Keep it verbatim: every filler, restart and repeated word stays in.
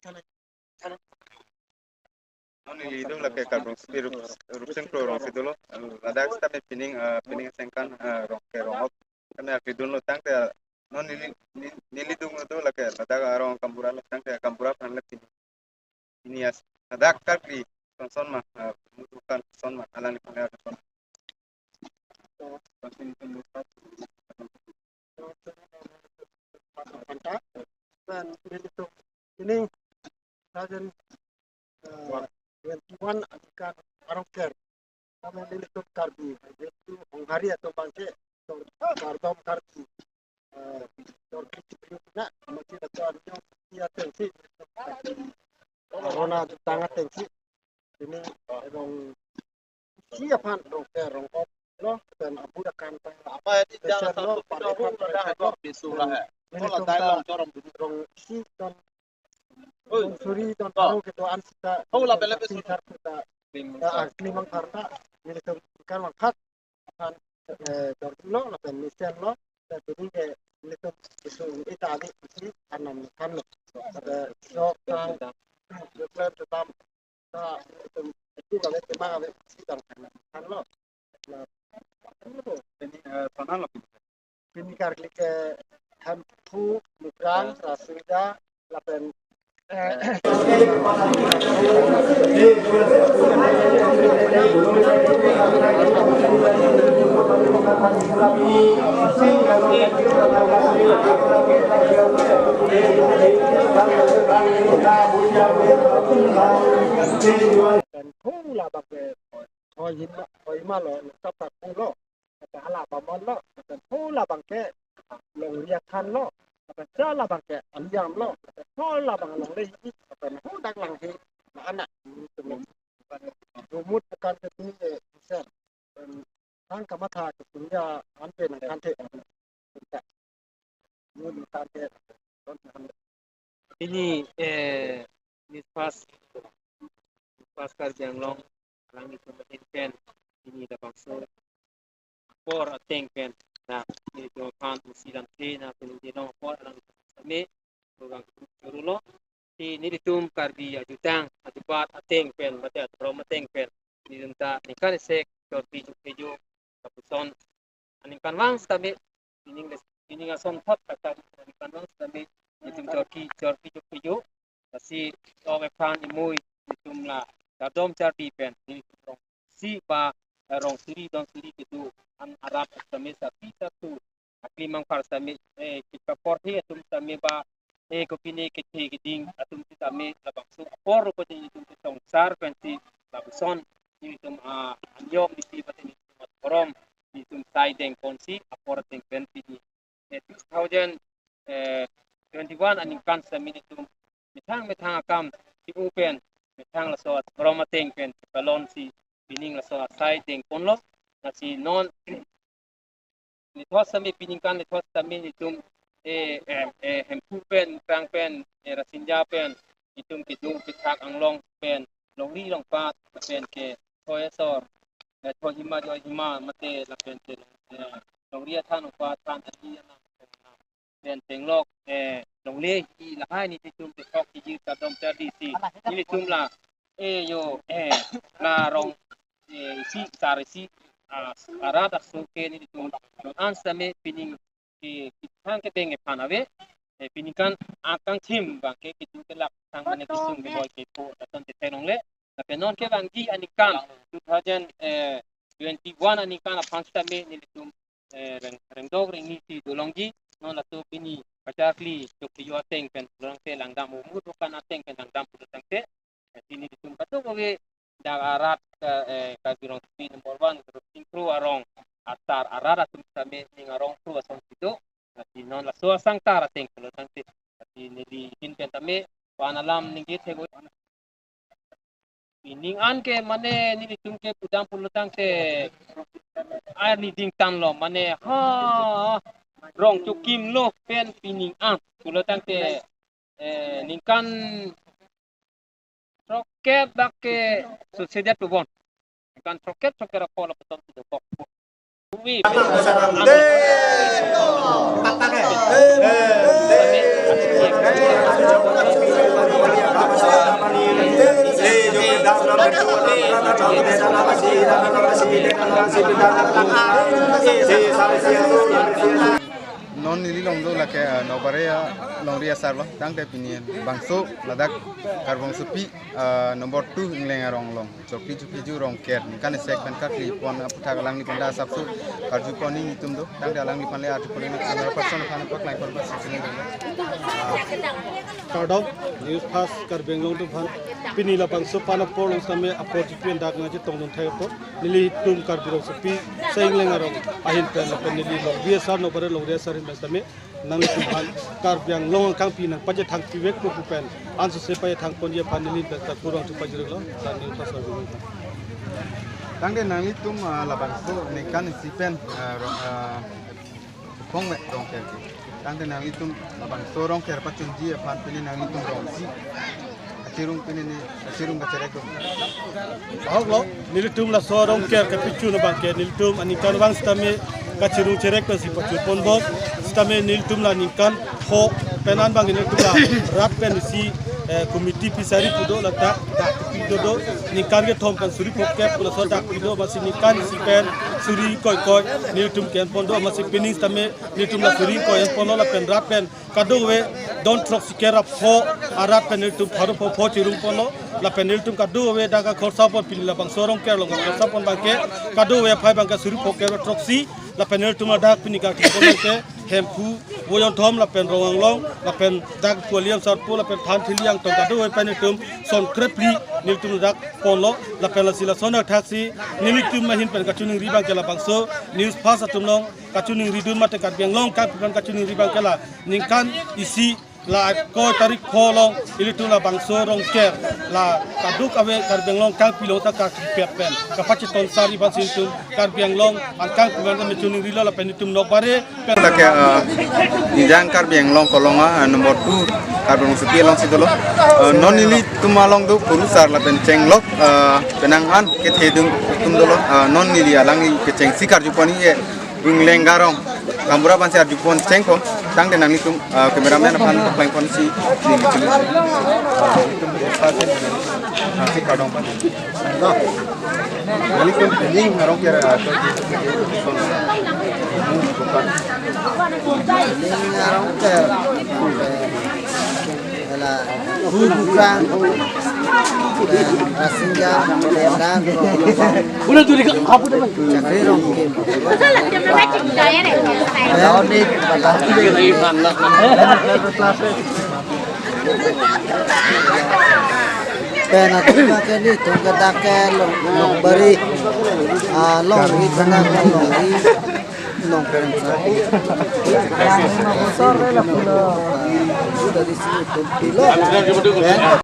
Non nelitum lake Karbi Rongsopi Rup-, Rupsing Kro Rongsi dolo. Ladak sitame pining, eh, pining asengkan, eh, rong ke rong-op. Sitame arpi dunlo tangte non neli, neli, nelitum do lake ladak arong gaonbura lo tangte gaonbura aphan le pini. Pini as ladak Karbi son son ma, eh, mutukan son ma, alangliphan le son. Anta, pen nelitum pining sajen, eh, twenty-one aningkan arong ker. Kami nelitum Karbi, yaitu Honghari atum abangke, kardom Karbi, eh, Karbi Cipriu na, mungkin atau arjo ia tensi, corona tangga tensi, ini, eh, rong isi aphan rong ke rong-op lo, pen abu akan ta apa ya di peser lo, pare aphan peser lo. Nelitum ta rong isi don suri don parong kedo-an sita, oh, la bela nelitum besul. Sar sita, ya, ah, klimang karta, nelitum ikan langkhat aphan, eh, dor lo, lapen mesen lo, dan jadi ke nelitum itu ita adi isi anam kan lo. Ada sok tang, klem tetam, ta, nelitum itu kami tema kami isi dan kan lo. Nah, ini, eh, sana lo. Pini karkli ke Hemphu, Mukrang, Rasida, lapen, eh, Hemphu labang ke Kohima, Kohima lo, nangkap tak lo. Kata hala bamon lo, kata ho labang ke Longri athan lo, kata cha labang ke Aliam lo, kata ho labang Longri, kata ho dak Langhe, anak. Rumut bukan ke tinggi sen. Tang kamatha ke tinggi ante nangkante. Ini, eh, ini pas, pas Karbi Anglong, alanglitum ahin pen, ini labangso apor ateng pen, na, nelitum aphan isi lamthe, na, pen ini long apor, alanglitum sitame, program churu lo, ti nelitum Karbi ajutang, ajubat ateng pen, mate adorom ateng pen, nelitum ta, ningkan isi, chorpi chokche jo, lapuson, aningkanvang sitame, pining, pining asonthot kata aningkanvang sitame, nelitum chorpi, chorpi chokche jo, lasi ok ephan imui, nelitum la kardom chardi pen, nelitum rong isi ba, eh, rong suri don suri kedo-an arat sitame sapi satu, aklimang phar sitame, eh, kipapor he atum sitame ba, eh, kopine kethe keding atum sitame labangso apor ko nelitum ke tongsar pensi lapuson nelitum, ah, anyok nisi pati nelitum adorom nelitum sai dengponsi apor ateng pen pini, eh, two thousand, eh, twenty-one aningkan sitame nelitum methang methang akam si-o pen methang laso adorom ateng pen kalonsi pining laso asai dengponlo, lasi non lethot sitame piningkan lethot sitame nelitum, eh, eh, eh, Hemphu pen, Mukrang pen, eh, Rasinja pen, nelitum kedung kethak anglong pen, Longri Longpat pen ke thoi asor, eh, thoi hima joi hima mate lapen ke, eh, Longri athan ongpa athan adi anang pen tenglok, eh, longle hi lahai nelitum kethok kejir kardom chardi si nelitum la, eh, yo, eh, la rong, eh, isi sar isi, ah, arat aso ke nelitum non an sitame pining ke kithang kedeng ephan ave, eh, piningkan akangthim abang ke kedo kelak thang mane kesung keboi kepo lason te theklongle, lapen non ke vangji aningkan two thousand, eh, twenty-one aningkan aphan sitame nelitum, eh, reng, rengdok rengni si dolongji, non laso pini kacharkli chokche jo ateng pen pulo tangte langdam, umut bukan ateng pen langdam pulo tangte, eh, pini nelitum kadokave dak arat ke, eh, Karbi Rongsopi number one, Rupsing Kro arong asar arat atum sitame ning arong kro asonsi do, lasi non laso asang tar ateng pulo tangte, lasi neli ahin pen tame, pan alam ningje thek-o. Pining an ke mane nelitum ke pudam pulo tangte arni dingtan lo mane ha rong chokim lo pen pining an pulo tangte, eh, ningkan throkkep dak ke susedet pubon. Ningkan throkkep throkkep apor lapuson si dokok. Uwi. Non neli long do lake, eh, Nokbare, eh, longri asar lo, tangte pini bangso ladak Karbi Rongsopi, eh, number two Ingleng arong along chokri chokri ju Rongker ningkan isi pen karkli pon aputhak alangliphan ta asapso karju pon nelitum do, tangte alangliphan le arju pon neli camera person aphan paklangpon pasisini do. Kardom, News Fast Karbi Anglong atum aphan. Pini labangso pen apor along sitame apor chipin dak nangchetongdun thek apot, nelitum Karbi Rongsopi Ingleng arong ahin pen lapen neli longri asar, Nokbare longri asar ahin pen sitame nanglitum aphan Karbi Anglong angkangpi nangpachethang pivek pu pen ansose pachethang ponji aphan neli pen ta kurang chu pajirlo, sa News Fast Karbi Anglong. Tangte nanglitum, ah, labangso ningkan isi pen, ah, ro-, ah, Phongme Rongker ke. Tangte nanglitum labangso Rongker pachunji aphan pini nanglitum rong isi kachirung pini ni kachirung kacherek do. Ahok lo, nelitum laso Rongker kapachun abang ke nelitum aningkan vang sitame kachirung cherek pensi pachun ponbom, sitame nelitum la ningkan pho pen an abang nelitum la rat pen isi, eh, committee pisari pu do, ladak dak pi do do, ningkan kethom pen suri phongkep pu laso dak pi do, amatsi ningkan isi pen suri ingkoi ingkoi nelitum ke-en pon do, amatsi pining sitame nelitum la suri ingkoi en ponlo lapen rat pen kadokave don throksi kera pho arat pen nelitum pharo pho pho chirung ponlo lapen nelitum kadokave dak akhorsa pon pini labangso Rongker along akhorsa pon abang ke kadokave aphai abang ke suri phongkep throksi lapen nelitum ladak pini karkli pon abang ke Hemphu, Voijonthom lapen Rong Anglong lapen dak Kualiam Sarpo lapen Thanthili Angtong kadokave pen nelitum son krepli nelitum dak ponlo lapen lasi lason athaksi nelitum ahin pen kachiningri abang ke labangso News Fast atum along kachiningri dun mate Karbi Anglong angkangpi aphan kachiningri abang ke la ningkan isi la ingkoi tarik pho along ilitum labangso Rongker la kadokave Karbi Anglong angkangpi along ta karkli pet pen kapachetong sari aphansi itum Karbi Anglong angkangpi aphan kachiningri lo lapen itum Nokbare pen. Lake, eh, Nijang Karbi Anglong Kolonga, eh, number two Karbi Rongsopi alongsi dolo. Eh, non nelitum along do kurusar lapen chenglok, eh, penang an kethedung atum dolo. Eh, non neli alangli kechengsi karju pon-i, eh, Ingleng arong gaonbura aphansi arju pon chengpo, tangte nanglitum, ah, cameraman aphan paklangponsi nelitum, ah, nelitum besa si, ah, si kardom pon. Nanglitum ning arong kera, ah, to, bukan. Ning arong kera. Hala, hu bukan, eh, Rasinja, Medan, Udah tuh di kapu tuh. Chakri Rongkim. Pen atum ke nelitum ke dak ke long, Nokbare, ah, longri, penang longri. Nongkrem sa. Sor le la pulo. Sudah di sini tumpilo.